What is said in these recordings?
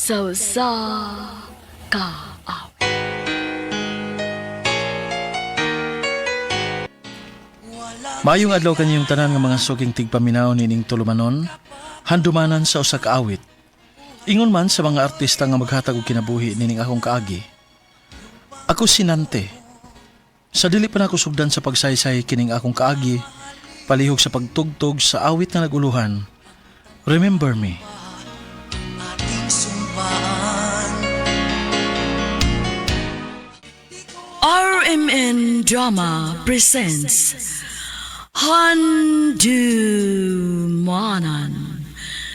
Sa usa ka awit. Maayong adlaw kaniyong tanan nga mga suking tigpaminaw nining tulumanon, handumanan sa usa ka awit. Ingon man sa mga artista nga maghatag og kinabuhi nining akong kaagi. Ako si Nante. Sa dili pa nako sugdan sa pagsaysay kining akong kaagi, palihog sa pagtugtog sa awit nga naguluhan. Remember me. RMN Drama presents Handumanan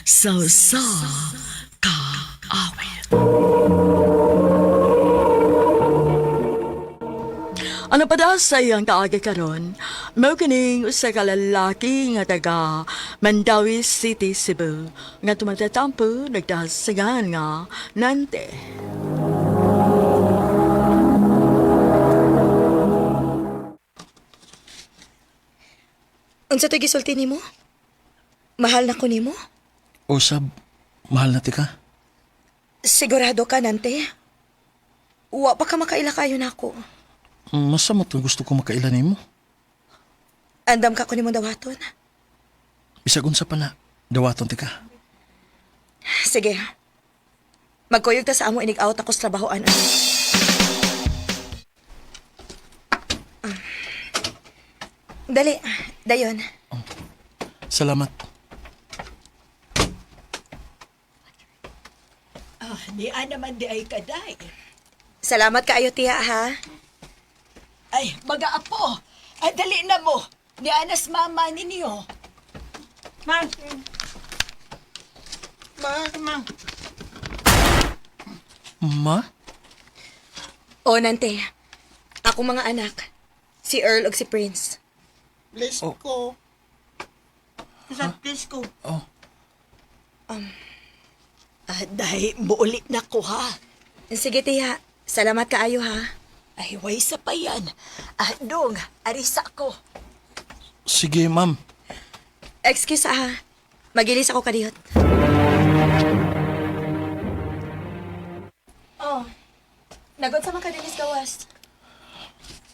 sa usa ka awit. Ano pa daw sa iyang kaagi karon? Mao kining usa ka lalaki nga taga Mandawi City, Cebu, nga tumatatampo nagdasingan nga Nante. Unsa to gisulti nimo? Mahal na ko nimo? Usab, mahal na tika. Sigurado ka, Nante? Wa pa ka makaila kayo nako. Masamot nga gusto ko makaila nimo. Andam ka ko nimo dawaton. Bisag unsa pa na, dawaton tika. Sige. Magkuyog ta sa amo inig-out ako sa trabahoan. Ah. Dali, dayon. Salamat. Ah, niya naman di ay kaday. Salamat kaayo, tiya, ha? Ay, mga apo, ay, dali na mo. Ni anas mama ninyo. Ma. Ma, ma. Ma? O, Nante. Ako mga anak. Si Earl ug si Prince. Bless Oh. ko. Sa bless ko. Oh, Ah, dahi, muulit na ko ha. Sige, tiya. Salamat kaayo, ha? Ay, way sa pa yan. Ah, dong, arisa ko. sige ma'am. Excuse, ha? Magilis ako kadiyot. Oh. Nagot sa mga kadinis gawas.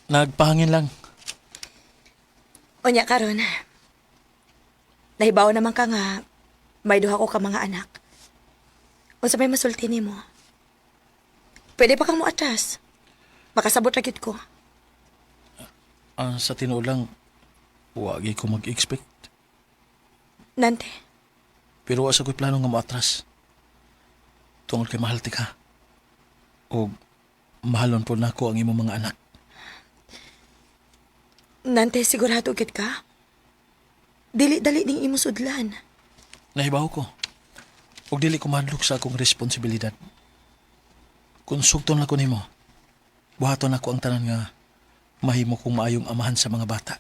Nagpahangin lang. Unya karon. Nahibaw naman ka nga may duha ko ka mga anak. Unsa may masulti nimo? Pwede pa kang moatras. Makasabot ra gyud ko. Ah, sa tinuod lang, wagi ko mag-expect. Nante, Pero wa sa ko'y plano nga moatras. Tungod kay mahal ti ka. O mahalon po nako ang imong mga anak. Nante, sigurado gyud ka? Dili dali ning imo sudlan. Nahibaw ko. Og dili ko mahadlok sa akong responsibilidad. Kung sugton na ko nimo, buhaton nako ang tanan nga mahimo kong maayong amahan sa mga bata.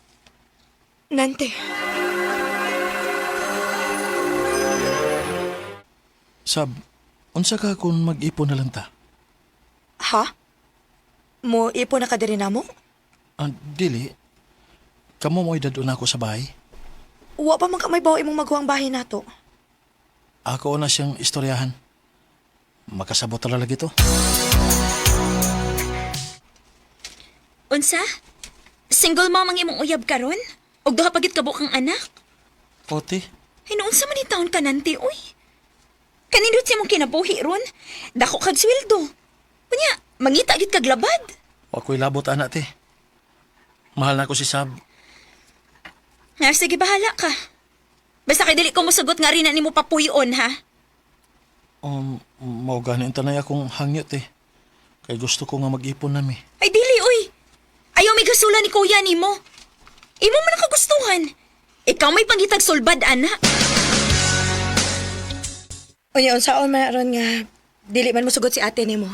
Nante, Sab, unsa ka kung mag-ipon na lang ta? ha? Mo ipo na ka diri namo? Ah, dili. Kamo mo'y dadun ako sa bahay. Wa pa man ka may bawo imong maguwang bahay nato. Ako na siyang istoryahan. Makasabot na lagi to. Unsa? Single mom ang imong uyab karon? Og duha pa gid ka kang anak? Ote, Ay, noon sa man ni taon ka nanti, uy. Kanindot siya mong kinabuhi ron. Dako kag sweldo. Unya, mangita gid kag labad. ako'y labot anak te. Mahal na ko si Sab. Nga, sige, bahala ka. Basta kay dili ko mosugot nga rin na nimo papuyon, ha? Mao gani ang tanay akong hangyot eh. Kay gusto ko nga mag-ipon nami. Ay, dili, uy. Ayaw may gasula ni kuya nimo. Imo man ang kagustuhan. Ikaw may pangitag sulbad, ana. Unya unsaon man aron nga dili man mosugot si ate nimo.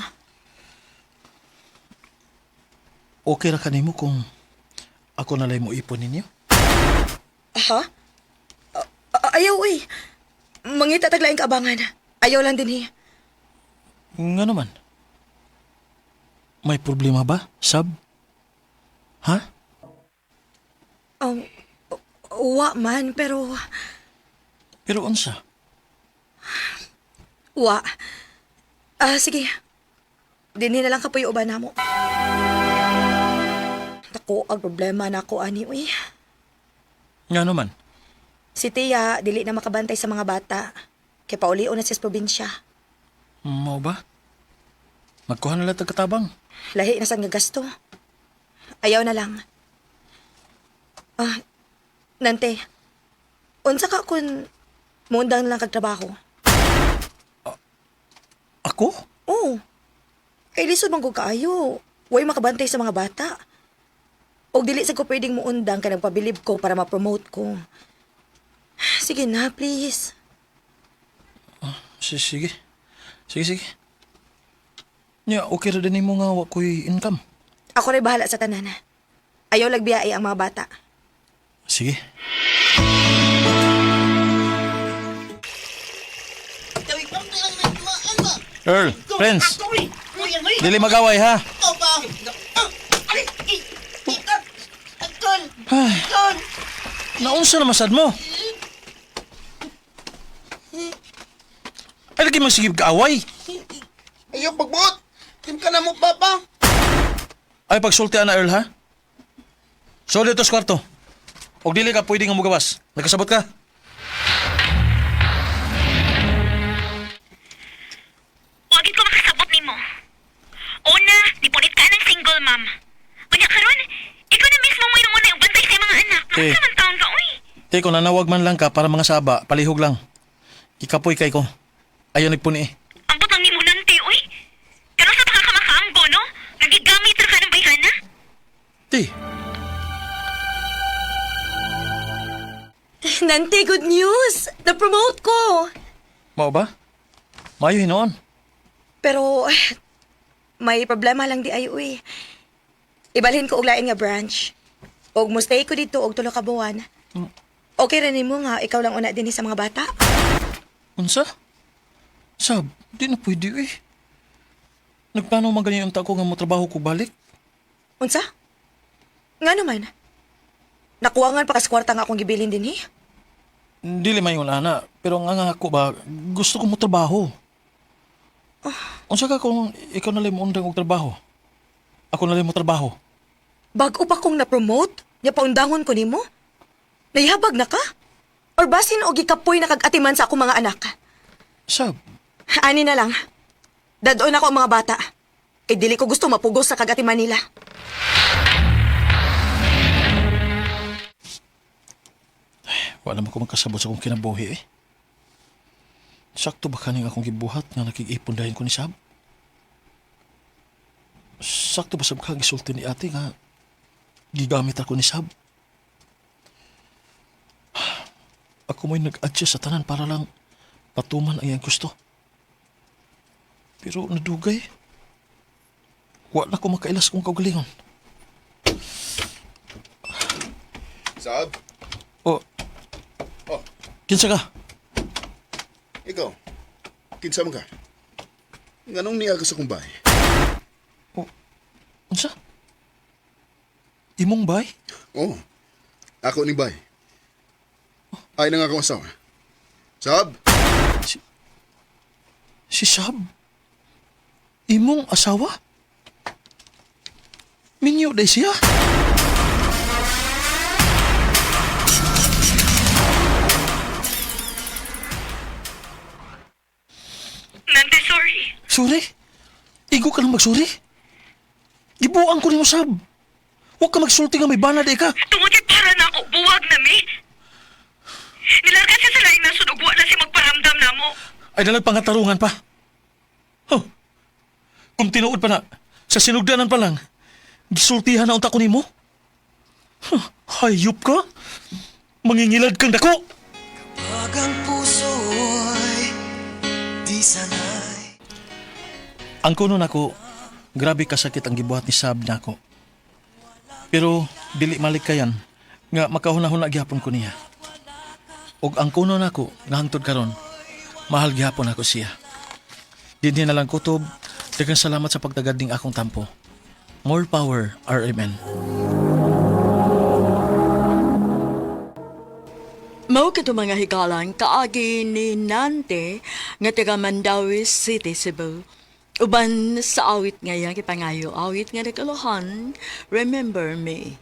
Okay ra kanimo kung ako nalay mo ipon ninyo? Ha? Ayaw uy. Mangita taglaing kaabangan. Ayaw lang din eh. Nga naman. May problema ba, Sab? Ha? Um, wa man, pero Pero unsa? wa. Ah, sige. Dinhi na lang kapuyo uban namo. Dako ang problema nako ani uy. Nga naman. Si Tia dili na makabantay sa mga bata. Kay paulio na siya sa probinsya. Mao ba? Magkuha na lang tag katabang. Lahi na sad nga gasto. Ayaw na lang. Ah, Nante. Unsa ka kun muundang na lang kag trabaho? Ako? Oo. Kay lisod man ko kaayo. Way makabantay sa mga bata. Og dili sa ko pwedeng muundang kay nagpabilib ko para ma-promote ko. Sige na, please. Sige. Sige, sige. Nya, okay ra din nimo nga wa ko'y income. Ako rin bahala sa tanan. Ayaw lagbiyae ang mga bata. Sige. Earl, Prince, dili magaway ha. Ay, naunsa na masad mo? Ay, lagi magsigib kaaway. Ayaw pagbuot. Tim ka na mo, papa. Ay, pagsultian na, Earl, ha? So, dito sa kwarto. Og dili ka pwede nga mugawas. Nagkasabot ka? Wagin ko makasabot nimo. Una, nipunit ka ng single mom. Unya karon, ikaw na mismo mo yung una yung bantay sa mga anak. Eh. Unsa man taon ka, uy? Te, kung nanawag man lang ka para mga saba, palihog lang. Ikapoy kay ko. Ayaw nagpuni eh. Ambot lang nimo nante, uy. Karon sa baka ka makaamgo, no? Nagigamit ra ka ng bayhana. Te, Nante, good news! Na-promote ko! mao ba? Mayo hinoon. Pero, may problema lang di ay uy. Ibalhin ko og lain nga branch. Og mo stay ko dito og tulo ka buwan. Okay ra nimo nga ikaw lang una dinhi sa mga bata. Unsa? Sab, di na pwede eh. Nagplano man ganyan ang ko nga motrabaho ko balik. Unsa? Nga naman. Nakuwangan pa kas kwarta nga akong gibilin dinhi. Dili man yung ana, pero nga nga ako ba, gusto ko motrabaho. Unsa ka kung ikaw na lang mo undang og trabaho? Ako na lang mo trabaho. Bago pa kong na-promote, nya paundangon ko nimo. Nahihabag na ka? Or basin og gikapoy na kag-atiman sa akong mga anak. Sab, Ani na lang. Dadoon ako ang mga bata. Kay dili ko gusto mapugos sa kag-atiman nila. wala man ko magkasabot sa akong kinabuhi eh. Sakto ba kaning akong gibuhat nga nakig-ipon dahin ko ni Sab? Sakto ba sab ka gisulti ni ate nga gigamit ako ni Sab? Ako mo'y nag-adjust sa tanan para lang patuman ang iyang gusto. Pero nadugay. Wala ko makailas kung kaugalingon. Sab? O, Oh, kinsa ka? ikaw. Kinsa man ka? Nganong niya ka sa kong bahay? O, unsa? Imong bay? Oh, ako ni bay. Ay na nga akong asawa. Sab? Si Sab? Imong asawa? Minyo day siya? Nante, sorry. Sorry? Igo ka lang magsuri? Gibuang ko nimo Sab. Huwag ka magsulti nga may bana day ka. Tungod kay para na ako, buwag na mi. Nilarga siya sa laing nasod ug wa na siya magparamdam namo. Ay dalag pangatarungan pa. Huh. Kung tinuod pa na, sa sinugdanan pa lang, gisultihan na unta ko nimo. Huh, hayop ka? Mangingilad kang dako! Pag ang puso'y di sanay. Ang kuno nako, grabe kasakit ang gibuhat ni Sab nako. Pero dili malikayan nga makahuna-huna gihapon ko niya. Og ang kuno nako nga hangtod karon, mahal gihapon ako siya. Dinhi na lang kutob, daghang salamat sa pagtagad ning akong tampo. More power, RMN. Mao kato mga higalan kaagi ni Nante nga taga Mandawi City, Cebu. Uban sa awit nga iyang gipangayo, awit nga nagkaluhan, "Remember Me."